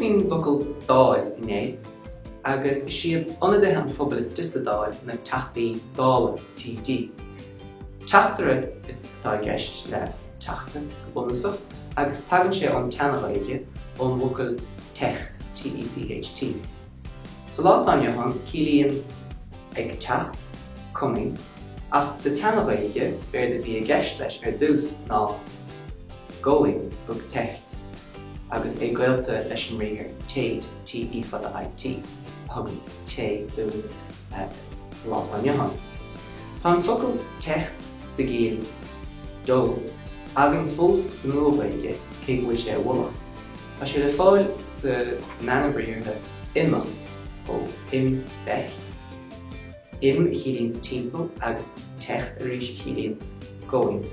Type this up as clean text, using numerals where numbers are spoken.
faoin bhfocal 'Dáil' inné agus is iad ionadaithe an phobail istigh sa Dáil na Teachtaí Dála, TD. Teachtaire is atá i gceist le teachta, go bunúsach, agus tagann sé ón tSean-Ghaeilge, ón bhfocal techt, T-E-C-H-T. Sa lá atá inniu ann, ciallaíonn ag teacht, coming, ach sa tSean-Ghaeilge, b'éard a bhí i gceist leis ar dtús ná going, ag techt, agus é gaolta leis an mbriathar téid, T-E fada I-T, a thuganns téigh dúinn sa lá atá inniu ann. Tá an focal techt sa gciall dul againn fós sa Nua-Ghaeilge cé go bhfuil sé i bhfolach. Tá sé le fáil san ainm briathartha imeacht, ó im-thecht, im a chiallaíonns timpeall agus techt arís a chiallaíonns going.